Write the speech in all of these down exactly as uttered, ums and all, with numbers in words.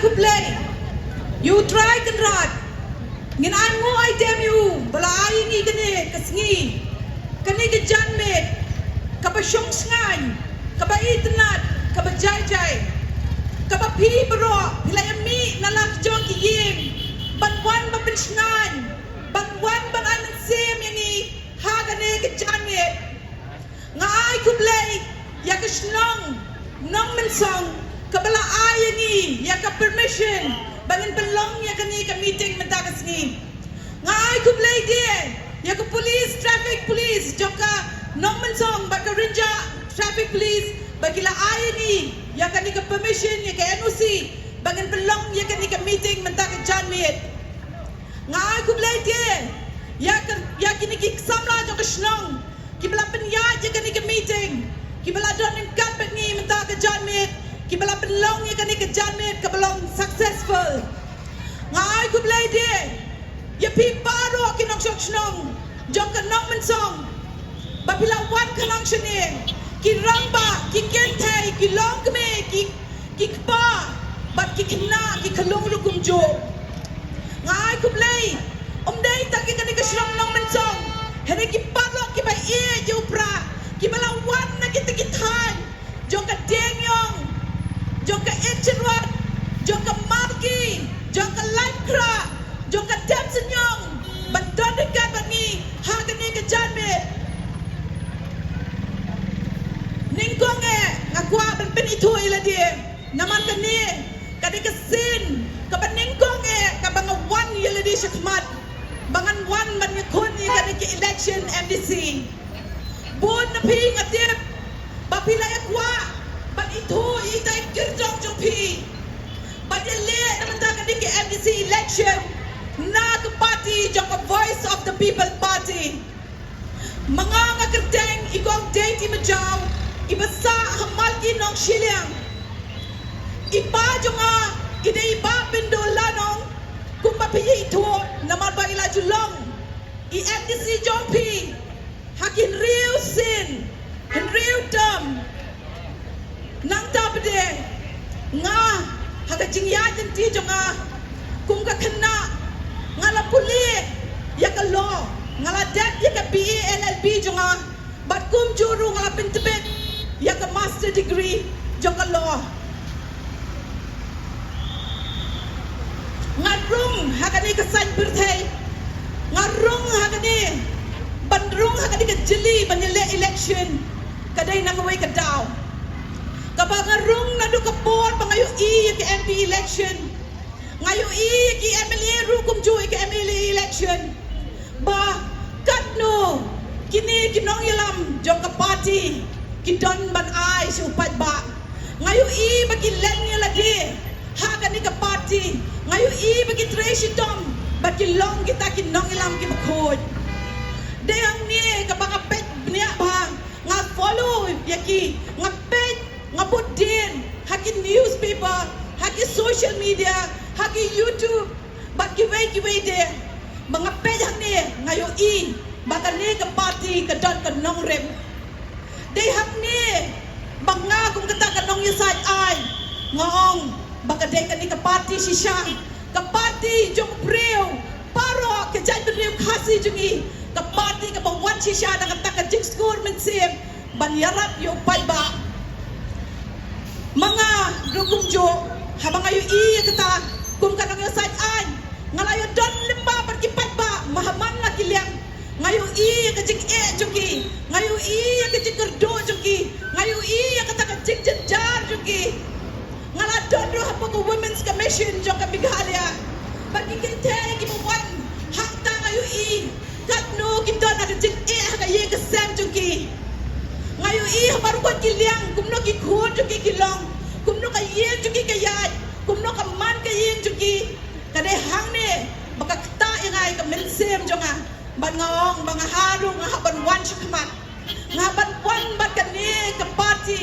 Khublei ïa u Trai Kynrad. Ngin ai nguh ai dem ïa u ba la ai ïa ngi kane ka sngi, kane ka janmiet kaba shong shngaiñ, kaba itynnad, kaba jai jai, kaba phi baroh phi la ïa mih na la ka jong ki ïing ban wan ban pynshngaiñ, ban wan ban ai mynsiem ïa ngi ha kane ka janmiet. Nga ai khublei ïa ka shnong Nongmynsong kaba la ai ïa ngi ïa ka permission ba ngin pynlong ïa kane ka meeting mynta ka sngi. Nga ai khublei de ïa ka police, traffic police jong ka Nongmynsong bad ka Rynjah traffic police ba ki la ai ïa ngi ïa kane ka permission, ïa ka N O C ba ngin pynlong ïa kane ka meeting mynta ka janmiet. Nga ai khublei de ïa ka, ïa kine ki samla jong ka shnong kiba la pynïaid ïa kane ka meeting, kiba la don ryngkat bad ngi mynta ka janmiet, kiba la pynlong ïa kane ka janmiet kaba long successful. Nga ai khublei de ïa phi baroh ki nongshong shnong jong ka Nongmynsong ba phi la wan khnang shane, ki rangbah, ki kynthei, ki longkmie, ki, ki kpa bad ki khynnah, ki khyllung ruh kumjuh. Nga ai khublei ym dei tang ïa kane ka shnong Nongmynsong, hynrei ki baroh kiba ïeit ïa u Prah, kiba la wan na kita ki thaiñ jong ka Diengiong, jong ka Itchenwat, jong ka Malki, jong ka Laitkhrah, jong ka Demsniang, ban don ryngkat bad ngi ha kane ka janmiet. Nyngkong eh nga kwah ban pynithuh ïa lade, namar kane ka dei ka sien kaba nyngkong eh kaba nga wan ïa lade shakhmat ba ngan wan ban ïakhun ïa kane ka election M D C. Bun na phi nga tip ba phi la ïa kwah ban ithuh ïa ita i kyrtong jong phi ban ïaleh na mynta kane ka M D C election na ka party jong ka Voice of the People Party. Ma nga nga kyrteng i Kong Deiti Majaw, i ba sah ha Malki Nongshiliang. I pa jong nga i dei i Bah Pyndul Lanong, kumba phi ïa ithuh namar ba i la ju long i M D C jong phi ha ki hynriew sien, hynriew term. Nangta pat de nga ha ka jingïaid lynti jong nga kum ka khynnah, nga la pule ïa ka law, nga la dep ïa ka B A L L B jong nga bad kumjuh ruh nga la pyntbit ïa ka master degree jong ka law. Nga rung ha kane ka saiñ pyrthei, nga rung ha kane, ban rung ha kane ka jylli ban ïaleh election ka dei na kawei ka daw. Kaba nga rung naduh ka por ba nga ïohi ïa ka M P election, nga ïohi ïa ki M L A ruh kumjuh ïa ka M L A election, ba katno kine ki nongïalam jong ka party ki don ban ai sha u paidbah. Nga ïohi ba ki len ïa lade ha kane ka party, nga ïohi ba ki trei shitom bad ki long kita ki nongïalam kiba khuid. Dei hangne kaba nga peit bniah bha, nga follow ïa ki, nga peit, nga bud dien ha ki newspaper, ha ki social media, ha ki YouTube bad kiwei kiwei de. Ba nga peit hangne nga ïohi ba kane ka party ka don ka nongrim. Dei hangne ba nga kum kata ka nongïasaid aiñ nga ong ba ka dei kane ka party shisha, ka party jong u briew baroh, ka jaitbynriew Khasi jong ngi, ka party kaba wan shisha da kata ka jingsngur mynsiem ban ïarap ïa u paidbah. Ma nga ruh kumjuh, haba nga ïohi ïa kata kum ka nongïasaid aiñ, nga la ïadon lyngba bad ki paidbah man la ki liang. Nga ïohi ïa ka jingeh jong ki, nga ïohi ïa ka jingkyrduh jong ki, nga ïohi ïa kata ka jingjynjar jong ki. Nga la don ruh hapoh ka Women's Commission jong ka Meghalaya. Bad ki kynthei kiba wan hangta nga ïohi katno ki don ha ka jingeh ha ka ïing ka sem jong ki. Nga ïohi ha baroh ki liang kumno ki khun jong ki ki long, kumno ka ïing jong ki ka ïaid, kumno ka man ka ïing jong ki. Ka dei hangne ba ka ktah ïa nga ïa ka mynsiem jong nga. Bad nga ong ba nga ha ruh nga hap ban wan shakhmat, nga hap ban wan bad kane ka party.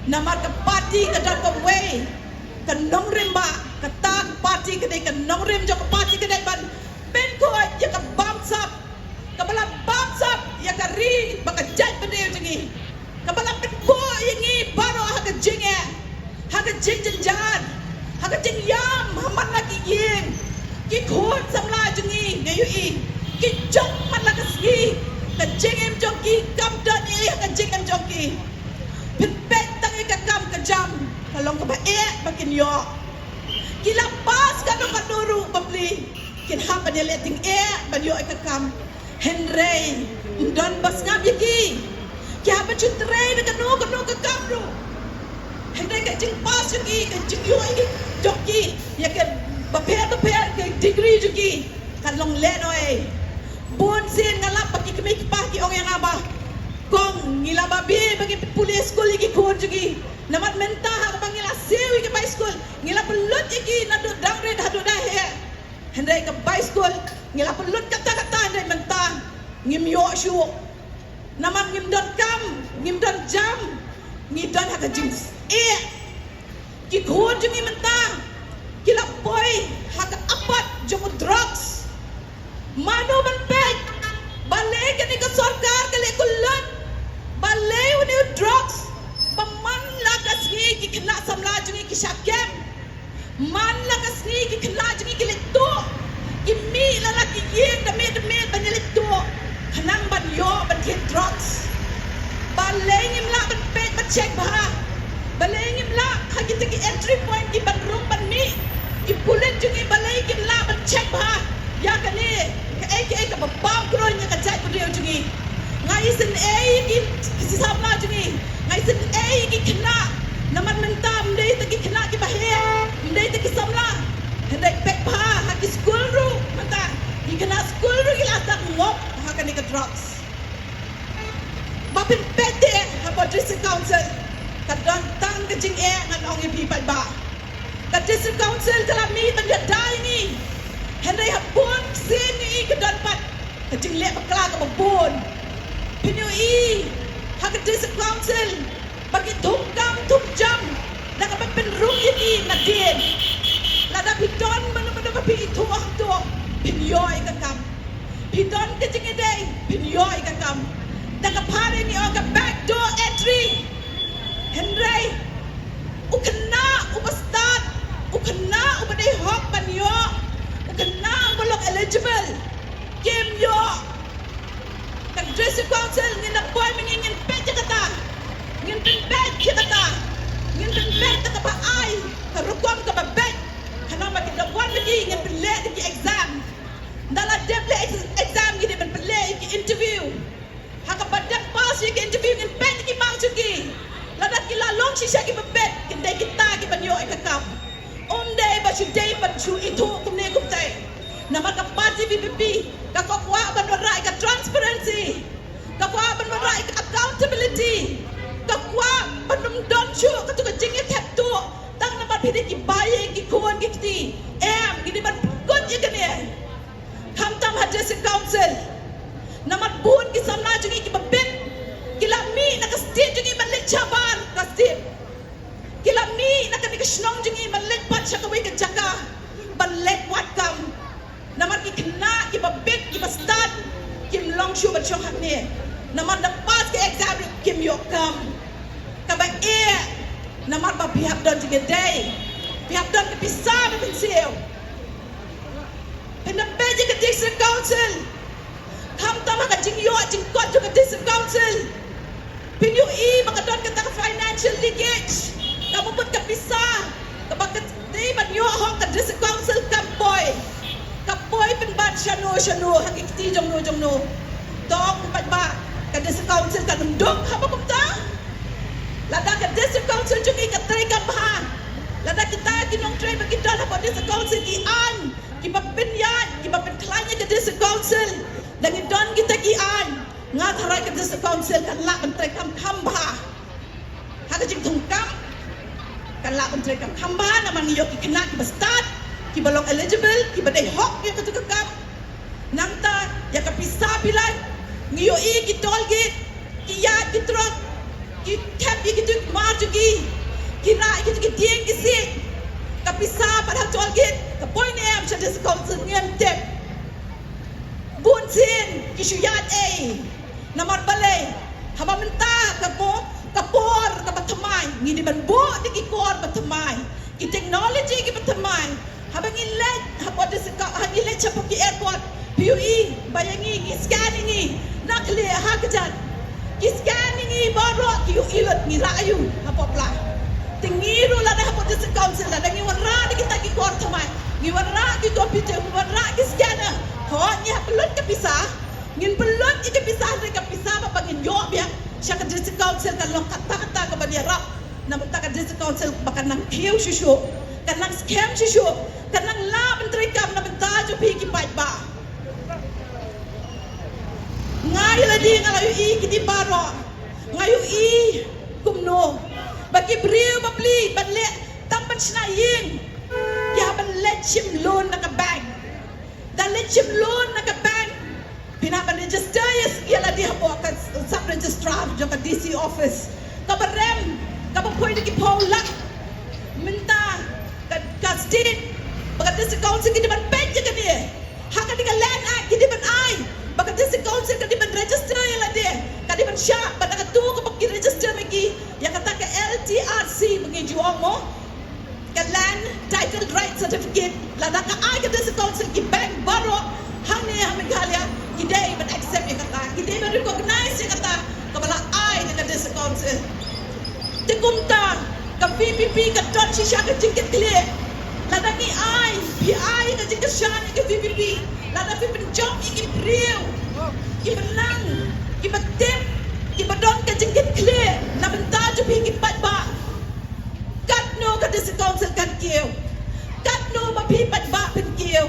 Namar ka party ka don kawei ka nongrim ba kata ka party ka dei ka nongrim jong ka party ka dei ban pynkhuid ïa ka bamsap, kaba la bamsap ïa ka ri bad ka jaitbynriew jong ngi, kaba la pynbor ïa ngi baroh ha ka jingeh, ha ka jingjynjar, ha Ka jingïam ha man la ki ïing, ki khun samla jong ngi, nga ïohi ki jong man la ka sngi. Ka jingim jong ki kam don ei ei ha ka jingim jong ki. Pynpeit tang ïa ka kam ka jam, ka long kaba eh ba kin ïoh. Ki la pass katno katno ruh bapli, kin hap ban ïaleh tyngeh ban ïoh ïa ka kam. Hynrei ym don ba sngap ïa ki. Ki hap ban shu trei da kano kano ka kam ruh. Hynrei ka jingpass jong ki, ka jingïoh jong ki ïa ka bapher bapher ka degree jong ki, ka long lehnoh ei. Bun sien nga lap ba ki kmie ki kpa ki ong ïa nga ba, kong, ngi la babe ba ngin pule skul ïa ki khun jong ngi. Namar mynta haba ngi la siew ïa ki bai skul, ngi la pynlut ïa ki naduh dang rit haduh dang heh. Hynrei ka bai skul ngi la pynlut katta katta, hynrei mynta ngim ïoh shuh. Namar ngim don kam, ngim don jam, ngi don ha ka jingeh. Ki khun jong ngi mynta ki la poi ha ka apat jong u drugs. Mano ban peit? Balei kane ka sorkar ka leh kular? Balei une u drugs? Ba man la ka sngi ki khynnah samla jong ngi ki shah kem. Man la ka sngi ki khynnah jong ngi ki leit tuh, ki mih la la ki ïing da miet da miet ban ïaleit tuh khnang ban ïoh ban thied drugs. Balei ngim lah ban peit ban check bha? Balei ngim lah ha kita ki entry point ki ban rung ban mih? Ki pulit jong ngi balei kim lah ban check bha ïa kane kaei kaei kaba bam khroi ïa ka jaitbynriew jong ngi? Nga isynei ïa ki, ki samla jong ngi. Nga isynei ïa ki khynnah. Namar mynta ym dei tang ki khynnah kiba heh, ym dei tang ki samla. Hynrei peit bha ha ki skul ruh mynta, ki khynnah skul ruh ki la sdang ngop ha kane ka drugs. Ba pynpeit te hapoh District Council ka don tang ka jingeh, ngan ong ïa phi paidbah. Ka District Council ka la mih ban ïada ïa ngi. Hynrei ha bun sien ngi i ka don pat ka jingleh bakla kaba bun. Phin ïohi ha ka District Council ba ki thung kam thung jam da kaba pynrung ïa ki nadien. Lada phi don mano mano ba phi ithuh hangto, phin ïoh ïa ka kam. Phi don ka jingïadei, phin ïoh ïa ka kam. Da ka phareng ngi ong ka back door entry. Hynrei u khynnah uba stad, u khynnah uba dei hok ban ïoh, u khynnah uba long eligible, kim ïoh. Ka District Council ngin da poi mynne, ngin peit ïa kata. Ngin pynpeit ïa kata. Ngin pynpeit ïa kaba ai ka rukom kaba beit. Khnang ba ki da wan mynne ngin pynleh ïa ki exam. Nda la dep leh ex-, exam ngi dei ban pynleh ïa ki interview. Ha kaba dep pass ïa ki interview ngin peit ïa ki mark jong ki. Lada ki la long shisha kiba beit, kin dei kita kiban ïoh ïa ka kam. Ym dei ba shu dei ban shu ithuh kumne kumtai. Namar ka party V P P ka kwah ban wanrah ïa ka transparency. Ka kwah ban wanrah ïa ka accountability. Ka kwah ban ym don shuh katu ka jingïathep tuh tang namar phi dei ki baïing, ki khun ki kti. Em, ngi dei ban pynkut ïa kane. Khamtam ha District Council. Namar bun ki samla jong ngi kiba bit ki la mih na ka state jong ngi ban leit shabar ka state. Ki la mih na kane ka shnong jong ngi ban leit pat sha kawei ka jaka ban leit wad kam. Namar ki khynnah kiba bit kiba stad kim long shuh ban shong hangne. Namar da pass ka exam ruh kim ïoh kam. Kaba eh namar ba phi hap don jingïadei, phi hap don ka pisa ban pynsiew. Phin da peit ïa ka District Council. Khamtam ha ka jingïoh jingkot jong ka District Council, phin ïohi ba ka don kata ka financial leakage. Kaba mut ka pisa kaba ka dei ban ïoh hok ka District Council kam poi. Ka poi pynban shano shano ha ki kti jongno jongno. To phi paidbah, ka District Council kan ym duk haba kumta. Lada ka District Council jong ngi ka trei kam bha, lada kita ki nongtrei ba ki don hapoh District Council ki aiñ kiba pynïaid, kiba pynkhlaiñ ïa ka District Council, da ngi don kita ki aiñ, nga tharai ka District Council kan lah ban trei kam kham bha. Ha ka jingthung kam kan lah ban trei kam kham bha namar ngi ïoh ki khynnah kiba stad, kiba long eligible, kiba dei hok ïa katu ka kam. Nangta ïa ka pisa phi lait, ngi ïohi ki toll gate, ki ïaid ki trok, ki thep ïa kitu ki mar jong ki, ki rah ïa kitu ki dieng ki siej. Ka pisa pat ha toll gate ka poi ne em sha District Council ngim tip. Bun sien ki shu ïaid ei. Namar balei? Haba mynta ka por, ka por kaba thymmai, ngi dei ban buh da ki kor ba thymmai, ki technology kiba Haba ngi leit hapoh district, ha ngi leit shapoh ki airport, phi ïohi ba ïa ngi, ngi scan ïa ngi na khlieh ha kjat. Ki scan ïa ngi baroh, ki ïohi lut ngi rah aiu hapoh pla. Te ngi ruh lada hapoh district council, lada ngi wanrah da kita ki khor thymmai, ngi wanrah ki computer, ngi wanrah ki scanner, hooid ngi hap pynlut ka pisa. Ngin pynlut ïa ka pisa, hynrei ka pisa ba, ba ngin ïoh biang sha ka district council kan long katta katta kaba ïarap. Na bynta ka district council ba kan nang khiew shuh shuh, kan nang skhem shuh shuh, kan nang lah ban treikam na bynta jong phi ki paidbah. Nga ïa lade nga la ïohi kine baroh. Nga ïohi kumno ba ki briew bapli ban leh tang ban shna ïing, ki hap ban leit shim loan na ka bank. Da leit shim loan na ka bank, phin hap ban register ïa, ïa lade hapoh ka sub registrar jong ka D C office. Kaba rem, kaba poi da ki phew lak. Mynta ka, ka state bad ka district council ki dei ban peit ïa kane. Ha kane ka Land Act ki dei ban ai ba ka district council ka dei ban register ïa lade, ka dei ban shah, bad da katu kaba ki register ma ki ïa kata ka L T R C ba ngi ju ong mo, ka Land Title Right Certificate. Lada ka ai ka district council, ki bank baroh hangne ha Meghalaya ki dei ban accept ïa kata, ki dei ban recognize ïa kata kaba la ai da ka district council. Te kumta ka V P P ka don shisha ka jingkitkhlieh. Lada ngi ai, phi ai ka jingkyrshan ïa ka V P P, lada phi pynjop ïa ki briew kiba nang, kiba tip, kiba don ka jingkitkhlieh na bynta jong phi ki paidbah, katno ka district council kan kiew? Katno ma phi paidbah phin kiew?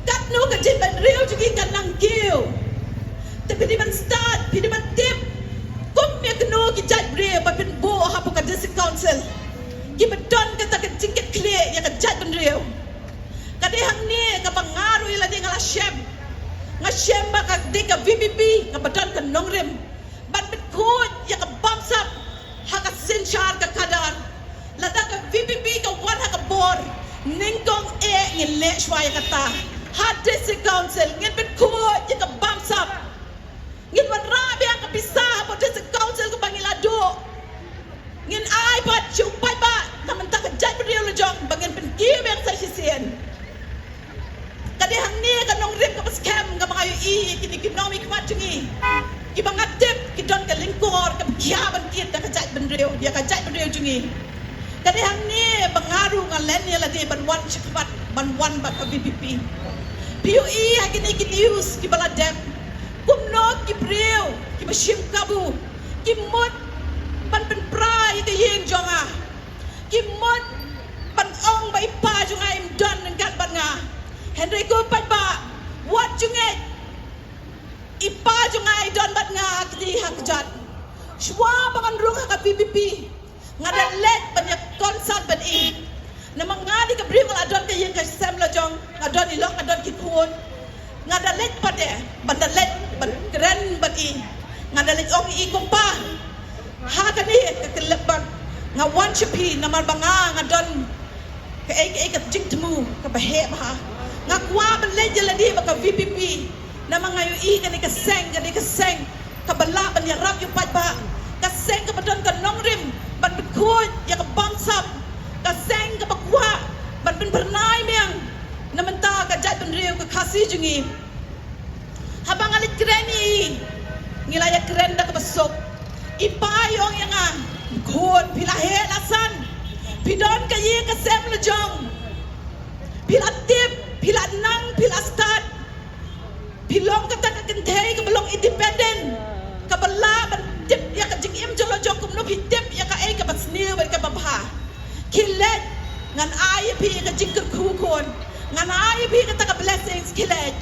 Katno ka jaitbynriew jong ngi kan nang kiew? Te phi dei ban stad, phi dei ban tip kum ïa kano ki jaitbynriew ba phin buh hapoh ka district council kiba don kata ka jingkitkhlieh ïa ka jaitbynriew. Ka dei hangne kaba nga ruh ïa lade nga la shem. Nga shem ba ka dei ka V P P kaba don ka nongrim ban pynkhuid ïa ka bamsap ha ka synshar ka khadar. Lada ka V P P ka wan ha ka bor, nyngkong eh ngin leh shuwa ïa kata. Ha district council ngin pynkhuid ïa ka bamsap. Ngin wanrah biang ka pisa hapoh district council kaba ngi la duh. Ngin ai pat sha u paidbah na bynta ka jaitbynriew la jong ba ngin pynkiew biang sa shisien. Ka dei hangne ka nongrim kaba skhem kaba nga ïohi ïa kine ki nongmihkhmat jong ngi kiba nga tip ki don ka lyngkor kaba khia ban kit da ka jaitbynriew, ïa ka jaitbynriew jong ngi. Ka dei hangne ba nga ruh nga len ïa lade ban wan shakhmat, ban wan bad ka V P P. Phi ïohi ha kine ki news kiba la dep kumno ki briew kiba shim kabu ki mut ban pynpra ïa ka ïing jong nga. Ki mut ban ong ba i pa jong nga im don ryngkat bad nga. Hynrei ko paidbah, wat ju ngeit, i pa jong nga i don bad nga ha kti ha kjat. Shuwa ba ngan rung ha ka V P P, nga da leit ban ïa consult bad i. Namar nga dei ka briew nga la don ka ïing ka sem la jong, nga don i lok, nga don ki khun. Nga da leit pat de, ban da leit ban kren bad i. Nga da leit ong ïa i, kumpa, ha kane ka khyllipmat nga wan sha phi namar ba nga, nga don kaei kaei ka jingthmu kaba heh bha. Nga kwah ban leit ïa lade bad ka V P P. Namar nga ïohi kane ka seng ka dei ka seng kaba lah ban ïarap ïa u paidbah, ka seng kaba don ka nongrim ban pynkhuid ïa ka bamsap, ka seng kaba kwah ban pynphyrnai biang na bynta ka jaitbynriew ka Khasi jong ngi. Haba nga leit kren ïa i, ngi la ïa kren da kaba suk. I pa i ong ïa nga, khun, phi la heh la san, phi don ka ïing ka sem la jong, phi la tip, phi la nang, phi la stad. Phi long kata ka kynthei kaba long independent, kaba lah ban tip ïa ka jingim jong la jong kumno phi tip ïa kaei kaba sniew bad kaba bha. Khie leit, ngan ai ïa phi ïa ka jingkyrkhu khun, ngan ai ïa phi kata ka blessings, khie leit.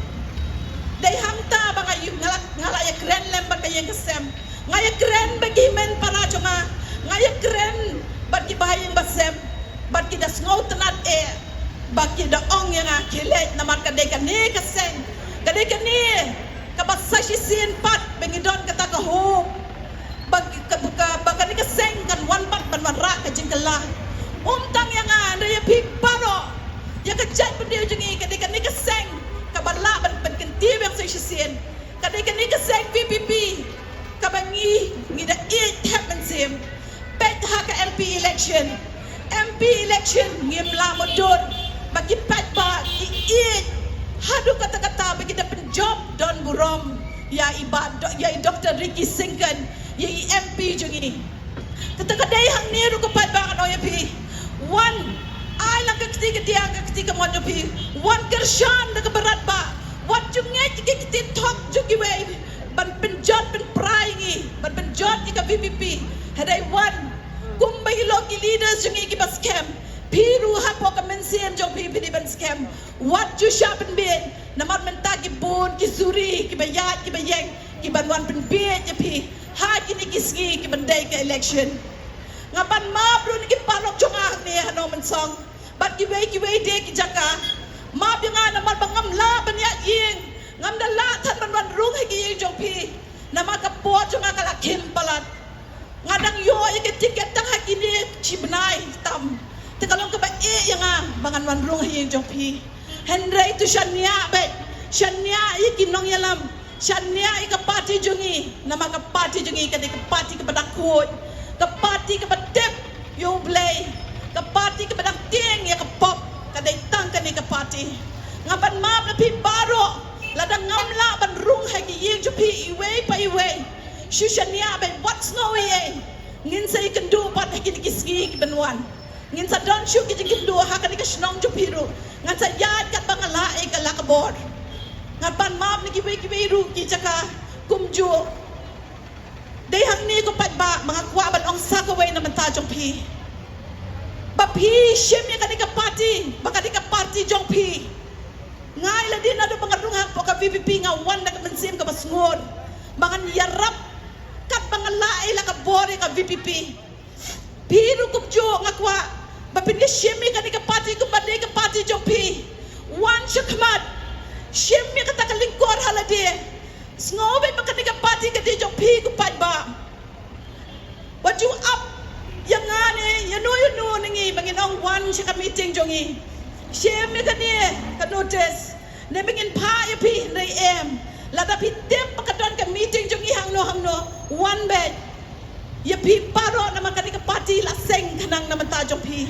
Dei hangta ba nga ïoh, nga la, nga la ïa kren lem bad ka ïing ka sem. Nga ïa kren bad ki hynmen para jong nga. Nga ïa kren bad ki bahaïing bahasem. Bad ki da sngewtynnad eh. Bad ki da ong ïa nga, khie leit namar ka dei kane ka seng, ka dei kane kaba sa shisien pat ba ngi don kata ka hope ba ka, ka, ba kane ka seng kan wan pat ban wanrah ka jingkylla. Ym tang ïa nga, hynrei ïa phi baroh, ïa ka jaitbynriew jong ngi, ka dei kane ka seng kaba lah ban pynkyntiew biang sa shisien. Ka dei kane ka seng V P P kaba ngi, ngi da ïeit thep mynsiem. Peit ha ka M P election. M P election ngim lah mutdur ba ki paidbah jop don burom ïa i Bah Do-, ïa i Doktor Ricky Syngkon, ïa i M P jong ngi. Kata ka dei hangne ruh ko paidbah, ngan ong ïa phi. Wan, ai lang ka kti kadiang, ka kti kamon jong phi. Wan kyrshan da kaba radbah. Wat ju ngeit ïa ki kti thok jong kiwei ban pynjot pynpra ïa ngi, ban pynjot ïa ka V P P. Hynrei wan, kumba ki long ki leaders jong ngi kiba skhem, phi ruh hapoh ka mynsiem jong phi phi dei ban skhem. Wat ju shah pynbeit, namar mynta ki bun ki suri kiba ïaid kiba ïeng ki ban wan pynbeit ïa phi ha kine ki sngi ki ban dei ka election. Nga pan map ruh na ki paralok jong nga hangne ha Nongmynsong bad kiwei kiwei de ki jaka. Map ïa nga namar ba ngam lah ban ïaid ïing, ngam da lah than ban wan rung ha ki ïing jong phi. Namar ka por jong nga ka la khim palat. Nga dang ïoh ïa ka tiket tang ha kine shi bnai tam. Te ka long kaba eh ïa nga ba ngan wan rung ha ïing jong phi. Hynrei to shaniah beit, shaniah ïa ki nongïalam, shaniah ïa ka party jong ngi. Namar ka party jong ngi ka dei ka party kaba dang khuid, ka party kaba tip ïa U Blei, ka party kaba dang tieng ïa ka pop, ka dei tang kane ka party. Nga pan map na phi baroh, lada ngam lah ban rung ha ki ïing jong phi iwei pa iwei, shu shaniah beit, wat sngew ei ei. Ngin sa ïakynduh pat ha kine ki sngi ki ban wan. Ngin sa don shuh ki jingkynduh ha kane ka shnong jong phi ruh. Ngan sa ïaid katba nga lah ïa ka la ka bor. Ngan pan map na kiwei kiwei ruh ki jaka kumjuh. Dei hangne ko paidbah ba nga kwah ban ong sa kawei na bynta jong phi, ba phi shim ïa kane ka party ba ka dei ka party jong phi. Nga ïa lade naduh ba nga rung hapoh ka V P P nga wan da ka mynsiem kaba sngur ba ngan ïarap katba nga lah ïa la ka bor ïa ka V P P. Phi ruh kumjuh nga kwah ba phin ïa shim ïa kane ka party kumba dei ka party jong phi. Wan sha khmat, shim ïa kata ka lyngkor ha lade. Sngew beit ba kane ka party ka dei jong phi ko paidbah. Wat ju ap ïa nga ne ïa no ïa no na ngi ba ngin ong wan sha ka meeting jong ngi. Shim ïa kane ka notice ne ba ngin phah ïa phi hynrei em. Lada phi tip ba ka don ka meeting jong ngi hangno hangno, wan beit. Ïa phi baroh namar kane ka party la seng khnang na bynta jong phi.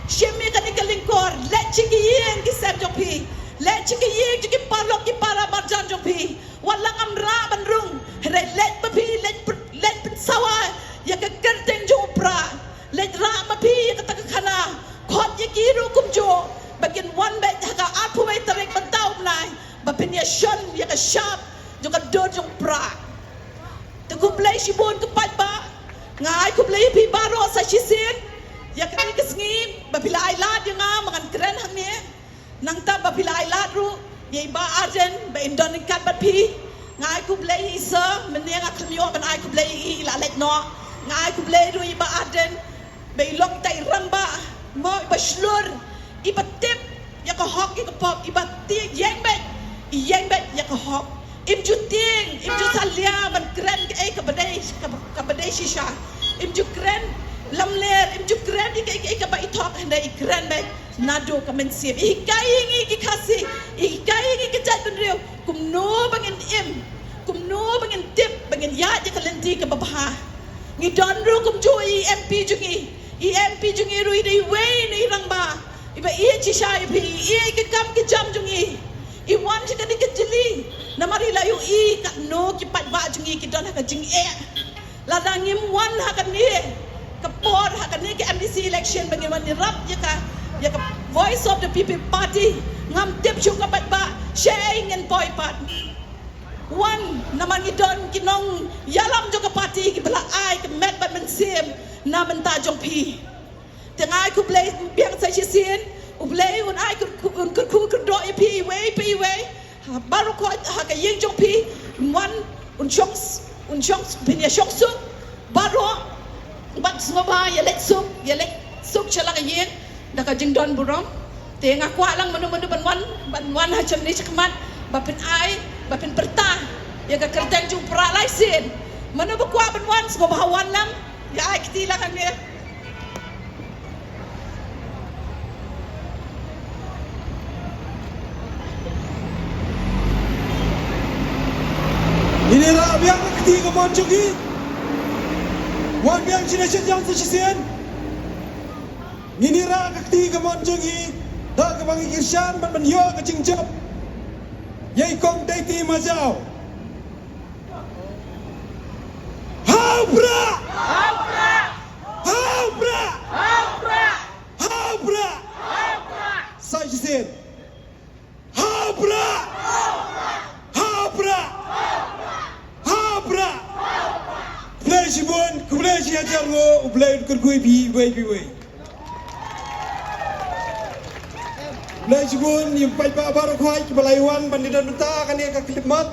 Shim ïa kane ka lyngkor, leit sha ki ïing ki sem jong phi, leit sha ki ïing jong ki paralok ki para marjan jong phi. Wat la ngam rah ban rung, hynrei leit ma phi, leit pyn-, leit pynsawa ïa ka kyrteng jong u Prah. Leit rah ma phi ïa kata ka khana. Khot ïa ki ruh kumjuh ba kin wan beit ha ka arphew wei tarik mynta u bnai ba phin ïa shon ïa ka shap jong ka dur jong u Prah. Te khublei shibun ko paidbah. Nga ai khublei ïa phi baroh sa shisien ïa kane ka sngi ba phi la ai lad ïa nga ba ngan kren hangne. Nangta ba phi la ai lad ruh ïa i Bah Ardent ba in don ryngkat bad phi. Nga ai khublei ïa i sir, mynne nga khlem ïoh ban ai khublei ïa i, i la leit noh. Nga ai khublei ruh ïa i Bah Ardent ba i long tei rangbah, mo, iba shlur, iba tip ïa ka hok ïa ka pop, iba tieng, ïeng beit, i ïeng beit ïa ka hok. Im ju tieng, im ju salia ban kren kaei kaba dei, kaba, kaba dei shisha. Im ju kren lamler, im ju kren ïa kaei kaei kaba i thok, hynrei i kren beit naduh ka mynsiem. I hikai ïa ngi ki Khasi, i hikai ïa ngi ki jaitbynriew kumno ba ngin im, kumno ba ngin tip, ba ngin ïaid ïa ka lynti kaba bha. Ngi don ruh kumjuh i M P jong ngi, i M P jong ngi ruh i dei iwei na i rangbah iba ïeit shisha ïa phi, i ïeit ki kam ki jam jong ngi. I wan sha kane ka jylli namar i la ïohi katno ki paidbah jong ngi ki don ha ka jingeh. Lada ngim wan ha kane ka por, ha kane ka M D C election ba ngin wan ïarap ïa ka, ïa ka Voice of the People Party, ngam tip shuh ko paidbah shaei ngin poi pat. Wan namar ngi don ki nongïalam jong ka party kiba la ai ka met bad mynsiem na bynta jong phi. Te nga ai khublei biang sa shisien, U Blei un ai kyrkhu, un kyrkhu kyrdoh ïa phi iwei pa iwei. Ha baroh khoit ha ka ïing jong phi, un wan, un shong, un shong, phin ïa shong suk baroh, bad sngewbha ïa leit suk, ïa leit suk sha la ka ïing da ka jingdon burom. Te nga kwah lang mano mano ban wan, ban wan ha shane shakhmat ba phin ai, ba phin pyrta ïa ka kyrteng jong u Prah lai sien. Mano ba kwah ban wan sngewbha wan lang. Ïa ai kti lang hangne. Ngin ïa rah biang ka kti kamon jong ngi. Wan biang shane sha jong sa shisien. Ngin ïa rah ka kti kamon jong ngi da kaba ngi kyrshan ban ban ïoh ka jingjop. Yei kong dei ti ma jaw. Hau pra! Hau pra! Hau pra! Sa shisien. Hau pra! Hau pra! Hau pra! Khublei shibun, khublei shi hajar nguh, U Blei un kyrkhu ïa phi iwei pa iwei. Khublei shibun ïa phi paidbah baroh khoit kiba la wan ban ïadon bynta kane ka khyllipmat.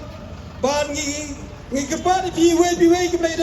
Ban ngi, ngi kyrpad ïa phi iwei pa iwei kiba la ïadon